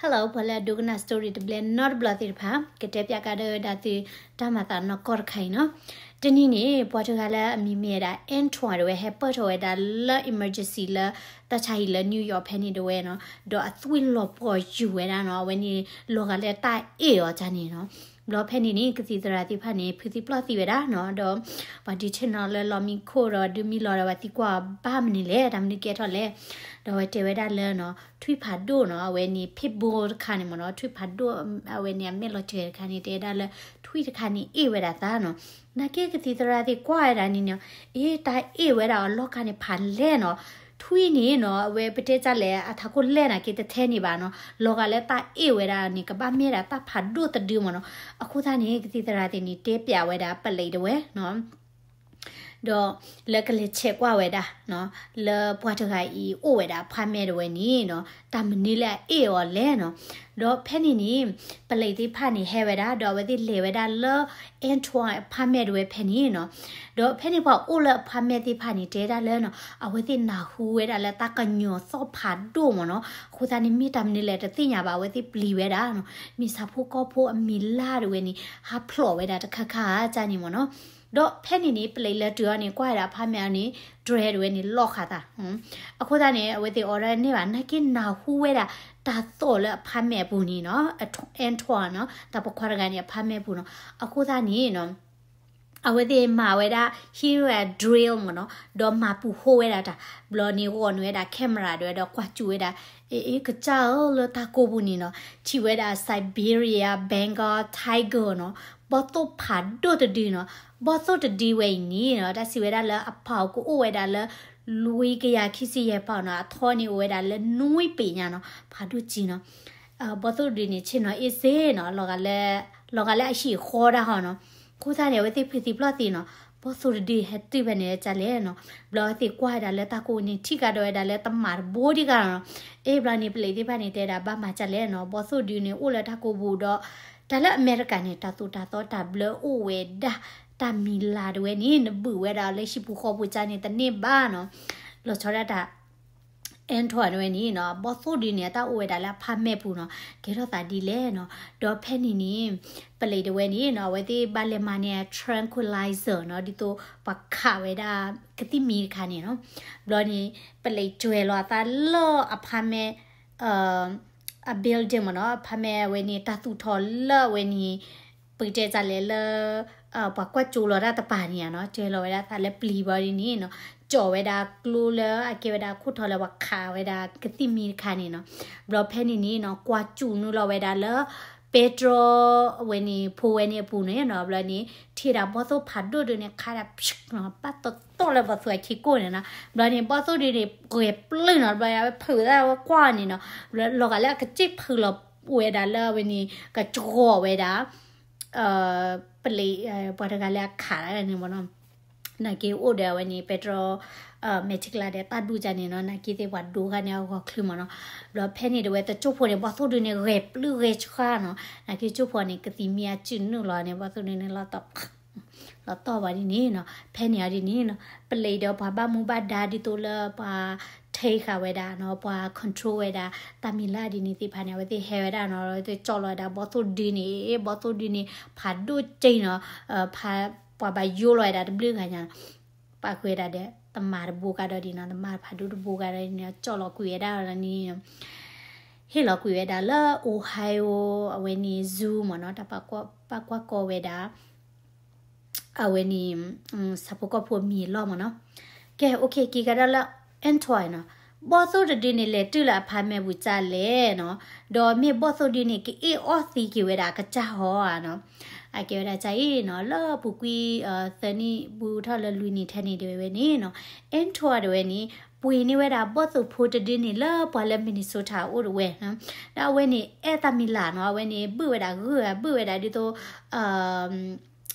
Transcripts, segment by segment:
Hello ပှၤလၢအဒိကနၣ် story တဘျဲနီတဘျီသ့ၣ်တဖၣ်, ကတဲပၠးကဒီးဝဲဒၣ်သုတၢ်မၤသးနီၢ်ကီၢ်တခါအံၤနီၤ. တနံၤန့ၣ် ပှၤတဂၤလၢအမံၤမ့ၢ်ဝဲဒၣ် Antoine တဝဲ ဟဲပၢၢ်ထီၣ်ဝဲဒၣ်လၢ emergency လၢတၢ်ဆါဟံၣ်လၢ New York ဖဲန့ၣ်တဝဲနီၤ, ဒီးအသွံၣ်လီၤပှီၢ်ယူၤဝဲဒၣ်နီၤ, အဝဲန့ၣ် လီၤဂာ်လၢတၢ်အ့ၣ်အီၤတၢ်န့ၣ်နီၤ. ဘျီဖဲန့ၣ်န့ၣ် ကသံၣ်သရၣ်သ့ၣ်တဖၣ်န့ၣ် ဖုးသံပျီၢ်သံဝဲဒၣ်နီၤ, ဒီးပှၤဒုးဆ့ၣ်နီၤလၢလီမံခိၣ်ဒီးဒုးမံလီၤဒီး ပှၤသံကွၢ်ဘၣ်မနုၤလဲၣ်, တၢ်မနုၤကဲထီၣ်လဲၣ်, ဒီးအဝဲတဲဝဲဒၣ်လၢနီၤ ထွံၣ်ဖးဒိၣ်နီၤ, အဝဲန့ၣ် pit bull တခါန့ၣ်မ့ၢ်နီၤ, ထွံၣ်ဖးဒိၣ် အဝဲန့ၣ် အမဲာ်လီၤစှၤတခါန့ၣ် တဲဝဲဒၣ်လၢ ထွံၣ်တခါန့ၣ်အ့ၣ်ဝဲဒၣ်သးနီၤ. နာ်က့ကသံၣ်သရၣ်သ့ၣ်ကွၢ်ဝဲဒၣ်န့ၣ်နီၤ, အ့ တၢ်အ့ၣ်ဝဲဒၣ်အီၤလီၢ်ခါန့ၣ်ဖးလဲၢ်နီၤ. ထွံၣ်န့ၣ်နီၤ အဝဲပတဲတၢ်လဲၣ် အထးခိၣ်လဲၢ်နာ်က့တထဲန့ၣ်ဘၣ်နီၤ, လီၤဂာ်လၢတၢ်အ့ၣ်ဝဲဒၣ်န့ၣ် ကဘၣ်မ့ၢ်ဒၣ်တၢ်ဖးဒိၣ်တဒုမ့ၢ်နီၤ. အဃိသတးန့ၣ် ကသံၣ်သရၣ်သ့ၣ်န့ၣ် တဲပၠးဝဲဒၣ်ပလံးတဝဲနီၤ ဒီးလၢကလဲၤဆဲးကွၢ်ဝဲဒၣ်နီၤ, လၢပှၤတဂၤအံၤအိၣ်ဝဲဒၣ် apartment တဝဲန့ၣ်နီၤ, တၢ်မနုၤလၢအအ့ၣ်အီၤလဲၣ်နီၤ. ဒီးဖဲန့ၣ်န့ၣ် ပလံးသ့ၣ်တဖၣ်န့ၣ် ဟဲဝဲဒၣ် ဒီးအဝဲသ့ၣ်လဲၤဝဲဒၣ်လၢ Antoine apartment တဝဲဖဲန့ၣ်နီၤ. ဒီးဖဲန့ၣ်ပှၤအိၣ်လၢ apartment သ့ၣ်တဖၣ်န့ၣ် တဲဒၣ်လၢနီၤ, အဝဲသ့ၣ်နၢ်ဟူဝဲဒၣ်လၢတၢ်ကညီၤသီၣ်ဖးဒိၣ်မ့ၢ်နီၤ. အဃိသတးန့ၣ် မ့ၢ်တၢ်မနုၤလဲၣ်တသ့ၣ်ညါဘၣ်, အဝဲသ့ၣ်ပျံၤဝဲဒၣ်နီၤ, မ့ၢ်ဆၣ်ဖိကီၢ်ဖိအမံၤလၢ်တဝဲန့ၣ် ဟးဖျိးဝဲဒၣ်တခါခါတၢ်န့ၣ်မ့ၢ်နီၤ. ဒီးဖဲန့ၣ်န့ၣ် ပလံးလၢတုၤအီၤန့ၣ် ကွၢ်ဝဲဒၣ် apartment အီၤန့ၣ် တြဲၤတဝဲန့ၣ်လီၢ်ခးသး. အဃိသတးန့ၣ် အဝဲသ့ၣ်အီၤဒၣ်န့ၢ်ဘၣ် နာ်က့နၢ်ဟူဝဲဒၣ် တၢ်သီၣ်လၢ apartment အပူၤန့ၣ်နီၤ, Antoine နီၤ, တၢ်ပိာ်ခွါတဂၤန့ၣ် apartment ပူၤနီၤ. အဃိသတးန့ၣ်နီၤ အဝဲသ့ၣ်မၤဝဲဒၣ် ဟံးဝဲဒၣ် drill မ့ၢ်နီၤ, ဒီးမၤပူၤဟိဝဲဒၣ်တၢ်, ဘျီန့ၣ်ဂီၤနုာ်ဝဲဒၣ် camera တဝဲဒီးကွၢ်စူၣ်ဝဲဒၣ်, အ့ အ့ ကစၢ်ဧၢ လၢတၢ်ကိၢ်ပူၤန့ၣ်နီၤ, ထံၣ်ဝဲဒၣ် Siberian Bengal Tiger နီၤ, ဘီၣ်သိၣ်ဖးဒိၣ်တဒုနီၤ. ဘီၣ်သိၣ်တဒုဝဲအံၤန့ၣ်နီၤ တၢ်စံးဝဲဒၣ်လၢအဖးအီၤကအိၣ်ဝဲဒၣ်လၢ လွံၢ်ကယၤခံဆံယဲၢ်ပီၢ်နီၤ, အထီန့ၣ်အိၣ်ဝဲဒၣ်လၢနွံပ့ၤညါနီၤ, ဖးဒိၣ်ကံနီၤ. ဘီၣ်သိၣ်တဒုန့ၣ် ဆ့ၣ်နီၤအ့ၣ်စ့နီၤ, လီၤဂာ်လၢအဟံၣ်ဃီဒၣ်ဟီနီၤ. အဃိသတးန့ၣ် အဝဲသ့ၣ်ဖုးသံပျီၢ်သံနီၤ, ဘီၣ်သိၣ်တဒုဟဲတုၤဖဲန့ၣ်ဒ်လဲၣ်နီၤ. ဘျီအဝဲသ့ၣ်ကွၢ်ဝဲဒၣ်လၢတၢ်ကိၢ်ပူၤန့ၣ် ထံၣ်ကဒီးဝဲဒၣ်လၢတမၤတဘိဒံးဂၤနီၤ. အ့ ဘျီန့ၣ် ပလံးသ့ၣ်တဖၣ်န့ၣ် တဲဒၣ်ဘၣ်မၤဒ်လဲၣ်နီၤ, ဘီၣ်သိၣ်တဒုန့ၣ်အိၣ်လၢတၢ်ကိၢ်ပူၤဒီး တၢ်လၢအမဲရကၤန့ၣ် တၢ်သိၣ်တၢ်သီတၢ်ဘျၢအိၣ်ဝဲဒၣ်, တၢ်မံၤလၤတဝဲန့ၣ် နဘုးဝဲဒၣ်လၢဟံၣ်ပူၤဃီပူၤကန့ၣ်တန့ၢ်ဘၣ်နီၤ. လီၤဆီဒၣ်တၢ် Antoine တဝဲန့ၣ်နီၤ, ဘီၣ်သိၣ်တဒုန့ၣ် အတၢ်အိၣ်ဝဲဒၣ်လၢ apartment ပူၤနီၤ, ကဲထီၣ်သးဒ်လဲၣ်နီၤ. ဒီးဖဲန့ၣ်န့ၣ် ပလံးတဝဲန့ၣ်နီၤ အဝဲသ့ၣ်ဘၣ်လဲၤမၤန့ၢ် tranquilizer နီၤ, ဒ်သိးပှၤခးဝဲဒၣ်ကသံၣ်မံၤတခါန့ၣ်နီၤ. ဘျီန့ၣ် ပလံးစှဲၤလီၤအသးလၢ apartment အ building မ့ၢ်နီၤ, apartment အဝဲန့ၣ် တၢ်သူၣ်ထီၣ်လၢအဝဲန့ၣ် ပကတဲတၢ်လဲၣ်လၢ ပှၤကွၢ်ကၠိလီၤတၢ်တပၤန့ၣ်ဧါနီၤ, စှဲၤလီၤဝဲဒၣ်သးလၢပျံၤဘျီဒ်န့ၣ်နီၤ, ကၠီၣ်ဝဲဒၣ်ကျိလၢအကဲဝဲဒၣ်ခိၣ်ထီလၢပှၤခးဝဲဒၣ်ကသံၣ်မံၤတခါန့ၣ်နီၤ. ဘျီဖဲန့ၣ်န့ၣ်နီၤ ကွၢ်စူၣ်နုာ်လီၤဝဲဒၣ်လၢ petrol အဝဲန့ၣ် ဖိဝဲန့ၣ်အပူၤန့ၣ်နီၤ. ဘျီန့ၣ် ထံၣ်ဒၣ်ဘီၣ်သိၣ်ဖးဒိၣ်ဒုန့ၣ် ခးဒၣ် ပၢ်တီတီလၢဘီၣ်သိၣ်အခံကိၣ်န့ၣ်နီၤ. ဘျီန့ၣ် ဘီၣ်သိၣ်ဒုန့ၣ် ဂဲၤပျုၢ်နီၤ, ဘျီအဝဲဖုးသးဝဲကွၢ်န့ၣ်နီၤ, ဘျီလီၤဂာ်လၢအကစ့ၢ်ဖုးလီၤဝဲဒၣ်လၢအဝဲန့ၣ် ကစှီၣ်ဝဲဒၣ် ပလံး ပှၤတဂၤလၢအခးန့ၣ်မ့ၢ်နီၤ. နာ်က့အိၣ်ဒီးအဝဲန့ၣ် petrol မဲာ်ထံကလၤဒီးတၢ်ဒူၣ်ကန့ၣ်နီၤ, နာ်က့သ့ၣ်ပှၤဒိဂၤန့ၣ်အဂီၤချုးမ့ၢ်နီၤ. ဘျီဖဲန့ၣ်တဝဲတစိၢ်ဖိန့ၣ် ဘီၣ်သိၣ်ဒုန့ၣ် ဂဲၤပျုၢ်ဂဲၤဆှါနီၤ, နာ်က့တစိၢ်ဖိန့ၣ် ကသံၣ်မံၤအစုၣ်နုာ်လီၤန့ၣ် ဘီၣ်သိၣ်ဒုန့ၣ် လီၤတီၢ်ဘၣ်ဒ်န့ၣ်နီၤ. ဖဲန့ၣ်အီၤဒ်န့ၣ်နီၤ ပလံးဒီးပှၤဘၣ်မူဘၣ်ဒါဒ်သိးလၢပှၤ take ဃာ်ဝဲဒၣ်နီၤ, ပှၤ control ဝဲဒၣ် တၢ်မံၤလၢ်ဒ်န့ၣ်သ့ၣ်တဖၣ်န့ၣ် အဝဲသ့ၣ်ဟဲဝဲဒၣ်နီၤ, အဝဲသ့ၣ်ကၠီၣ်လီၤဝဲဒၣ်ဘီၣ်သိၣ်ဒုန့ၣ်, ဘီၣ်သိၣ်ဒုန့ၣ် ဖးဒိၣ်က့နီၤ, ပှၤဘၣ်ယိလီၤဝဲဒၣ်တဘျုးဂၤညါနီၤ, ပာ်ဃုာ်ဝဲဒၣ်ဒီး သမၣ်တဘိကဒီးဒ်နီၤ, သမၣ်ဖးဒိၣ်တဘိကဒီးဒ်န့ၣ် ကၠီၣ်လီၤကွံာ်ဝဲဒၣ်လီၤန့ၣ် ဟ့ၣ်လီၤကွံာ်ဝဲဒၣ်လၢ Ohio အဝဲန့ၣ် zoo မ့ၢ်နီၤ, တၢ်ပာ်ကွၢ်ကီဝဲဒၣ် အဝဲန့ၣ် ဆၣ်ဖိကီၢ်ဖိအမံၤအလီၢ်မ့ၢ်နီၤ. ကဲ okay က့ၤကဒီးလၢ Antoine နီၤ, ဘီၣ်သိၣ်တဒုန့ၣ် လဲၤတုၤလၢအ apartment ပူၤဒ်လဲၣ်နီၤ, ဒီးမ့ၢ်ဘီၣ်သိၣ်ဒုန့ၣ် ကအ့ၣ်အီၣ်သံက့ၤဝဲဒၣ်အကစၢ်ဟီဧါနီၤ. အကဲဝဲဒၣ်ကအံၤနီၤ လၢပူၤကွံာ် သၢနံၣ် ဘူးထီၣ်လၢလွံၢ်နံၣ်ထဲန့ၣ်တဝဲန့ၣ်နီၤ, Antoine တဝဲန့ၣ် ပှ့ၤန့ၢ်ဝဲဒၣ်ဘီၣ်သိၣ်ဖိတဒုန့ၣ်လၢပှၤလၢ Minnesota အအိၣ်တဝဲနီၤ, ဒီးအဝဲန့ၣ် အဲၣ်တၢ်မံၤလၢ်နီၤ, အဝဲန့ၣ် ဘုၣ်ဝဲဒၣ်ဂုၢ်ဧါ, ဘုၣ်ဝဲဒၣ်ဒ်သိး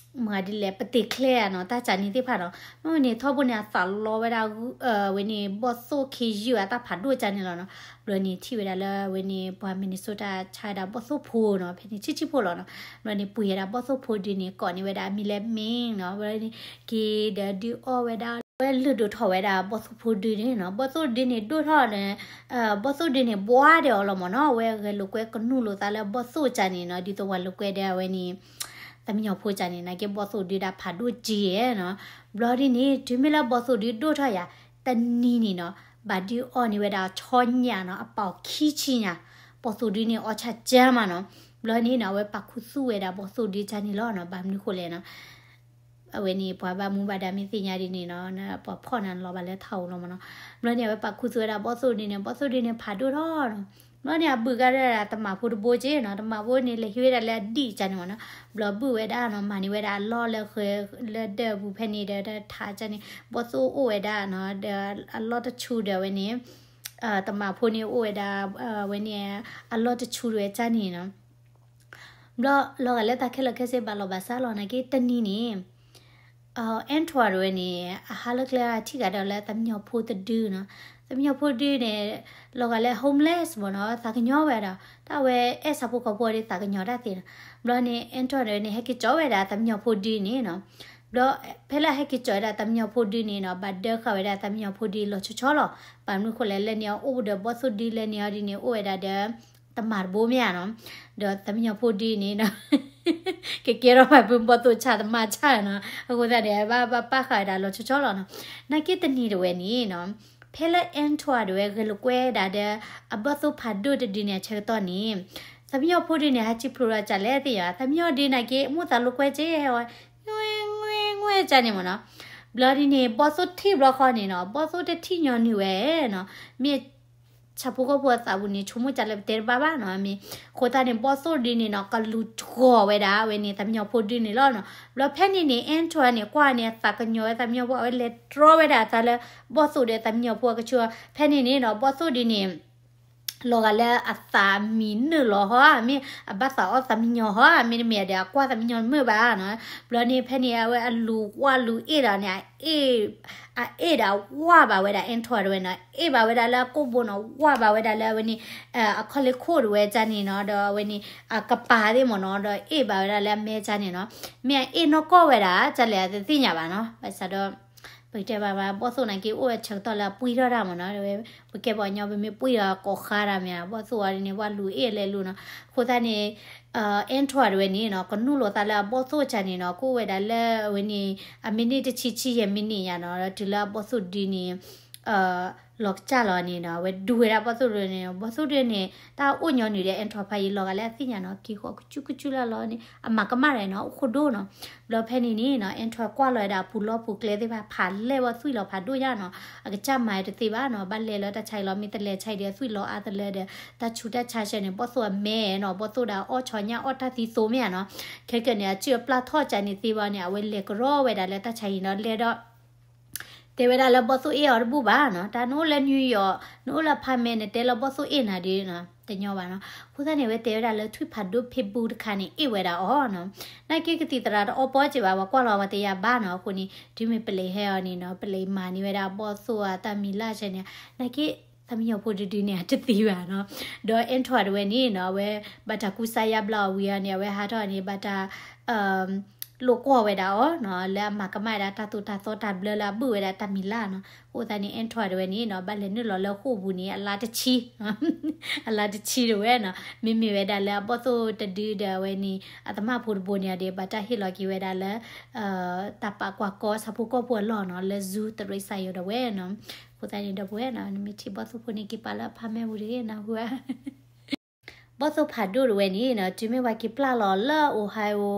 မၤဒ်လဲၣ် ပတ့ၢ်ချဲဧါနီၤ, တၢ်ကးန့ၣ်သ့ၣ်တဖၣ်နီၤ, မ့ၢ်န့ၣ်ထီဘိန့ၣ် အသးလီဝဲဒၣ် အဝဲန့ၣ် ဘီၣ်သိၣ်ခ့ယုၢ်အတၢ်ဖးဒိၣ်ကန့ၣ်လီၤနီၤ. ဘျီန့ၣ်ထံၣ်ဝဲဒၣ်လၢအဝဲန့ၣ် ပှၤ Minnesota ဆါဝဲဒၣ်ဘီၣ်သိၣ်ဖိနီၤ, ဖဲန့ၣ်ဆံးဆံးဖိလီၤနီၤ. ဘျီန့ၣ်ပှ့ၤဝဲဒၣ်ဘီၣ်သိၣ်ဖိဒုန့ၣ် ကိးန့ၢ်ဝဲဒၣ်အမံၤလၢ Ming နီၤ. ဘျီန့ၣ် က့ၤဒီးဒုးအီၣ်ဝဲဒၣ် ဝဲလုၢ်ဒိၣ်ထီၣ်ဝဲဒၣ်ဘီၣ်သိၣ်ဖိဒုန့ၣ်နီၤ, ဘီၣ်သိၣ်ဒုန့ၣ်ဒိၣ်ထီၣ်န့ၣ်, ဘီၣ်သိၣ်ဒုန့ၣ်ဘှါဒဲးအီၤလီၤမ့ၢ်နီၤ, အဝဲဂဲၤလိာ်ကွဲကနူၣ်လိာ်သးလၢဘီၣ်သိၣ်ကၢ်န့ၣ်နီၤ, ဒ်သိးပှၤလိာ်ကွဲဒဲးအဝဲန့ၣ် သးမံညီၤဖိကၢ်န့ၣ် နာ်က့ဘီၣ်သိၣ်ဒုဒၣ်ဖးဒိၣ်က့နီၤ. ဘျီဒ်န့ၣ် တုၤမ့ၢ်လၢဘီၣ်သိၣ်ဒုဒိၣ်ထီၣ်ယၤ တနံၤန့ၣ်နီၤ, ဘၣ်ဒုးအီၣ်န့ၢ်ဝဲဒၣ်ဆီညၣ်နီၤ, အပာ်အီၤခံဆံညါ, ဘီၣ်သိၣ်ဒုန့ၣ်အီၣ်ဆၣ်ကၢမးနီၤ. ဘျီန့ၣ်နီၤ အဝဲပာ်ခူသူၣ်ဝဲဒၣ်ဘီၣ်သိၣ်ဒုကၢ်န့ၣ်လီၤနီၤ, ဘၣ်မနုၤဃိလဲၣ်နီၤ အဝဲန့ၣ်ပှၤဘၣ်မူဘၣ်ဒါမ့ၢ်သ့ၣ်ညါဒ်န့ၣ်နီၤ, ပှၤဖီၣ်န့ၣ်လီၤဘၣ်လၢထးဧိၤလီၤမ့ၢ်နီၤ. ဘျီန့ၣ် အဝဲပာ်ခူသူၣ်ဝဲဒၣ်ဘီၣ်သိၣ်ဒုန့ၣ်, ဘီၣ်သိၣ်ဒုန့ၣ်ဖးဒိၣ်ထီၣ်နီၤ. ဘျီန့ၣ် အဘုၣ်ကါဒၣ်တမၣ်ဖိတဘိက့နီၤ, တမၣ်ဖိန့ၣ်လဲၤဟံးဝဲဒၣ်လၢအဒံၣ်ကၢ်န့ၣ်မ့ၢ်နီၤ. ဘျီဘုၣ်ဝဲဒၣ်နီၤ, မၤန့ၢ်ဝဲဒၣ်အလီၢ်လၢဃဲၤလၢဒၢးပူၤဖဲန့ၣ်ဒီး တၢ်ထးကၢ်န့ၣ် ဘီၣ်သိၣ်အိၣ်ဝဲဒၣ်နီၤ, ဒီးအလီၢ်တဆူဒီးဝဲန့ၣ် တမၣ်ဖိန့ၣ်အိၣ်ဝဲဒၣ် ဝဲန့ၣ် အလီၢ်တဆူဒၣ်ဝဲကၢ်န့ၣ်နီၤ. ဘျီလီၤဂာ်လၢတၢ်ခဲလၢာ်ခဲဆ့ဘၣ်လီၤဘၣ်စးလီၤ နာ်က့တနံၤန့ၣ် Antoine တဝဲန့ၣ် အဟးလၢကျဲထံၣ်ကဒီးလၢသးမံညီၤဖိတဒုနီၤ. သးမံညီၤဖိဒုန့ၣ် လီၤဂာ်လၢ homeless မ့ၢ်နီၤ, သးကညီၤဝဲဒီး တၢ်ဝဲအဲၣ်ဆၣ်ဖိကီၢ်ဖိဒီးသးကညီၤတၢ်သ့နီၤ. ဘျီန့ၣ် Antoine တဝဲန့ၣ် ဟဲက့ၤကၠီဝဲဒၣ်သးမံညီၤဖိဒုန့ၣ်နီၤ. ဘျီဖဲလၢဟဲက့ၤကၠီဝဲဒၣ်သးမံညီၤဖိဒုန့ၣ်နီၤ, ဘၣ်ဒၢဃာ်ဝဲဒၣ်သးမံညီၤဖိဒုလီၤဆီဆီလီၤ. ဘၣ်မနုၤဃိလဲၣ် လၢန့ၣ်အအိၣ်ဒီးဘီၣ်သိၣ်ဒုလၢန့ၣ်အီၤဒ်န့ၣ် အိၣ်ဝဲဒၣ်ဒီး တမၣ်တဘိမ့ၢ်ဧါနီၤ. ဒီးသးမံညီၤဖိဒုန့ၣ်နီၤ ကကဲထီၣ်မၤပၢၤဘီၣ်သိၣ်ဆၣ်တမၣ်ဆၣ်နီၤ. အဃိသတးန့ၣ် ဘၣ်ဘၣ်ပာ်ဃာ်ဝဲဒၣ်လီၤဆီဆီလီၤနီၤ. နာ်က့တနံၤတဝဲန့ၣ်နီၤ, ဖဲလၢ Antoine တဝဲဂဲၤလိာ်ကွဲဒၣ်ဒီး အဘီၣ်သိၣ်ဖးဒိၣ်တဒုန့ၣ်အဆၢကတီၢ်န့ၣ် သးမံညီၤဖိဒုန့ၣ် ဟးစံးဖျိးဒီးကၢ်လဲၣ်သ့ၣ်ညါ, သးမံညီၤဒုနာ်က့ မိၣ်သးလိာ်ကွဲက့ဟဲဝဲ ငွဲၢ်ငွဲၢ်ငွဲၢ်ကၢ်န့ၣ်မ့ၢ်နီၤ. ဘျီဒ်န့ၣ် ဘီၣ်သိၣ်ထံၣ်ဘျီဃီန့ၣ်နီၤ, ဘီၣ်သိၣ်တထံၣ်ညီနုၢ်ဝဲနီၤ, မ့ၢ် ဆၣ်ဖိကီၢ်ဖိအသးပူၤန့ၣ် ဆိကမိၣ်ကၢ်လၢပတဲတဘၣ်ဘၣ်နီၤ, မ့ၢ်အဃိသတးန့ၣ် ဘီၣ်သိၣ်ဒုန့ၣ်နီၤ ကလူၤတြီၤဝဲဒၣ်ဝဲန့ၣ် သးမံညီၤဖိဒုန့ၣ်လီၤနီၤ.ဘျီဖဲန့ၣ်န့ၣ် Antoine န့ၣ် ကွၢ်န့ၣ် အသးကညီၤဝဲသးမံညီၤဖိ အဝဲလဲၤတြီဝဲဒၣ်အသးလၢ ဘီၣ်သိၣ်ဒီးသးမံညီၤဖိအကဆူး, ဖဲန့ၣ်န့ၣ်နီၤ ဘီၣ်သိၣ်ဒုန့ၣ် လီၤဂာ်လၢအသးမံနုာ်လီၤဟီဧါ, မ့ၢ်အဘၣ်သးအီၣ်သးမံညီၤဟီဧါ, မ့တမ့ၢ်ဒီး အကွၢ်သးမံညီၤမုာ်ဘၣ်နီၤ. ဘျီန့ၣ် ဖဲန့ၣ် အဝဲအလူၤဝၢ်လူၤအ့ၣ်ဒီးန့ၣ် အအ့ၣ်ဒီးဝၢ်ဘၣ်ဝဲဒၣ် Antoine တဝဲနီၤ, အ့ၣ်ဘၣ်ဝဲဒၣ်လၢအကိာ်ဘိနီၤ, ဝၢ်ဘၣ်ဝဲဒၣ်လၢအဝဲန့ၣ် အခီၣ်လ့ၢ်ခိၣ်တဝဲကၢ်န့ၣ်နီၤ, ဒီးအဝဲန့ၣ် အကပၤသ့ၣ်မ့ၢ်နီၤ, ဒီးအ့ၣ်ဘၣ်ဝဲဒၣ်လၢအမဲကၢ်န့ၣ်နီၤ, မ့ၢ်အအ့ၣ်နီၢ်ကီၢ်ဝဲဒၣ် ကၢ်လဲၣ်အတသ့ၣ်ညါဘၣ်နီၤ, ဘၣ်ဆၣ်ဒီး ပကတဲဘၣ်ဘၣ် ဘီၣ်သိၣ်နာ်က့အိၣ်ဝဲဆၢကတီၢ်လၢအပှံၢ်ထီၣ်တၢ်မ့ၢ်နီၤ, ပကဲပှၤကညီပမ့ၢ်ပှံၢ်ဒီးကိးဃါတၢ်မ့ၢ်ဧါ, ဘီၣ်သိၣ်အီၤဒ်န့ၣ် ဝၢ်လူၤအ့ၣ်လဲၤလူၤနီၤ, အဃိသတးန့ၣ် Antoine တဝဲန့ၣ်နီၤ ကနူၣ်လိာ်သးလၢအဘီၣ်သိၣ်ကၢ်န့ၣ်နီၤ, ကအိၣ်ဝဲဒၣ်လၢအဝဲန့ၣ် အမံးနံးတဆံဆံယဲၢ်မံးနံးညါနီၤ, ဒီးတုၤလၢအဘီၣ်သိၣ်ဒုန့ၣ် လီၤကစၢ်လီၤန့ၣ်နီၤ, အဝဲဒူဝဲဒၣ်ဘီၣ်သိၣ်ဒုန့ၣ်, ဘီၣ်သိၣ်ဒုန့ၣ် တၢ်အိၣ်ညီနုၢ်ဒီး Antoine ဖးယံာ်လီၤဂာ်လၢအသ့ၣ်ညါနီၤ, က့ၤဃီၤကစူးကစူးလၢလီၤန့ၣ် အမၤကမၣ်ဒီးနီၤ, အိၣ်ခိၣ်ဒိၣ်နီၤ. ဘျီဖဲန့ၣ်န့ၣ်နီၤ Antoine ကွၢ်လီၤဝဲဒၣ်အပူၤလီၢ်ပူၤကျဲသ့ၣ်တဖၣ် ဖးလဲၢ်ဝဲသွံၣ်လီၤဖးဒိၣ်ညါနီၤ, အကစၢ်မၤတသ့ဘၣ်နီၤ, ဘၣ်လဲၤလၢတၢ်ဆါအံၤလီၤ, မ့ၢ်တလဲၤဆါအံၤဒီးသွံၣ်လီၤအါတလၢဒီး တၢ်ဆူးတၢ်ဆါဆဲန့ၣ် ဘီၣ်သိၣ်အမဲနီၤ, ဘီၣ်သိၣ်ဒီးအီၣ်ဆီညၣ်အီၣ်တၢ်သံသိးမ့ၢ်ဧါနီၤ, ခဲကနံၣ်အံၤ အစုအပျၢ်ထီၣ်ကၢ်န့ၣ်သ့ဘၣ်န့ၣ် အဝဲလဲၤကရီဝဲဒၣ်လၢတၢ်ဆါအံၤနီၤ, လဲၤဒီး တဲဝဲဒၣ်လၢဘီၣ်သိၣ်အ့ၣ်အီၤတဘူၣ်ဘၣ်နီၤ, တၢ်နအိၣ်လၢ New York နအိၣ်လၢ apartment နတဲလၢဘီၣ်သိၣ်အ့ၣ်နၤဒီး တညီဘၣ်နီၤ. အဃိသတးန့ၣ် အဝဲတဲဝဲဒၣ်လၢထွံၣ်ဖးဒိၣ်ဖ့ဘူတခါန့ၣ် အ့ၣ်ဝဲဒၣ်အီၤနီၤ. နာ်က့ကသံၣ်သရၣ်တအီပီစ့ၢ်ဘၣ်, ပှၤကွၢ်လီၤဝဲတယၤဘၣ်နီၤ. အဃိန့ၣ် တုၤမ့ၢ်ပလံးဟဲအီၤန့ၣ်နီၤ, ပလံးမၤန့ၢ်ဝဲဒၣ်ဘီၣ်သိၣ်အတၢ်မံၤလၢ်ဆဲန့ၣ်, နာ်က့ သးမံညီၤဖိတဒုန့ၣ် အတသံဘၣ်နီၤ. ဒီး Antoine တဝဲန့ၣ်နီၤ, အဝဲဘၣ်တၢ်ကူစါယါဘျါအီၤဝံၤအီၤန့ၣ် အဝဲဟးထီၣ်န့ၣ် ဘၣ်တၢ် လိာ်ကွီၢ်ဝဲဒၣ်အီၤနီၤ, လၢအမၤကမၣ်ဝဲဒၣ်တၢ်သိၣ်တၢ်သီတၢ်ဘျၢလၢအဘုၣ်ဝဲဒၣ်တၢ်မံၤလၢ်နီၤ. အဃိသတးန့ၣ် Antoine တဝဲန့ၣ်နီၤ, ဘၣ်လဲၤနုာ်လီၤလၢဃိာ်ပူၤန့ၣ် အလါတဆံ, အလါတဆံတဝဲနီၤ, မ့မ့ၢ်ဝဲဒၣ်လၢအဘီၣ်သိၣ်တဒုဒီးအဝဲန့ၣ် အသမၣ်ဖိတဘိန့ၣ်ဒီး ဘၣ်တၢ်ဟ့ၣ်လီၤက့ၤဝဲဒၣ်လၢ တၢ်ပာ်ကွၢ်ကီဆၣ်ဖိကီၢ်ဖိအလီၢ်နီၤ, လၢ Zoom တရံးစၢ်ယိၤတဝဲနီၤ. အဃိသတးန့ၣ် ဒီပုၢ်ဝဲၢ်နီၤ, နမ့ၢ်ထံၣ်ဘီၣ်သိၣ်ဖိန့ၣ် က့ၤပာ်လၢ apartment ပူၤတဂ့ၤ နၢ်ဟူဧါ. ဘီၣ်သိၣ်ဖးဒိၣ်တဝဲန့ၣ်နီၤ, တုၤမ့ၢ်ပှၤက့ၤပျၢ်လီၤလၢ Ohio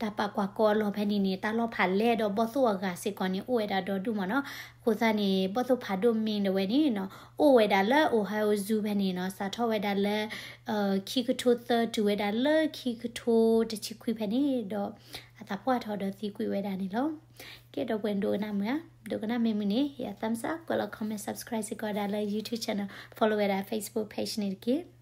တၢ်ပာ်ကွၢ်ကီအလီၢ်ဖဲန့ၣ်န့ၣ် တၢ်လီၢ်ဖးလဲၢ်ဒီးဘီၣ်သိၣ်အဂၤစ့ၢ်ကီးန့ၣ် အိၣ်ဝဲဒၣ်ဒီဒူၣ်မ့ၢ်နီၤ. အဃိသတးန့ၣ် ဘီၣ်သိၣ်ဖးဒိၣ် Ming တဝဲန့ၣ်နီၤ, အိၣ်ဝဲဒၣ်လၢ Ohio Zoo ဖဲန့ၣ်နီၤ, စးထီၣ်ဝဲဒၣ်လၢ ခံကထိသၢ တုၤဝဲဒၣ်လၢခံကထိတဆံခွံဖဲန့ၣ်ဒီး အသးပှၢ်ထီၣ်ဒီးသံကွံာ်ဝဲဒၣ်န့ၣ်လီၤ. ကဲ ဒီပုၢ်ဝဲၢ် ဒိကနၣ်မုာ်ဧါ, ဒိကနၣ်မ့ၢ်မုာ်န့ၣ် ယ thumbs up ကွဲးလီၤ comment subscribe စ့ၢ်ကီးဒၣ်လၢ YouTube channel, follow ဝဲဒၣ် Facebook page န့ၣ်တက့ၢ်.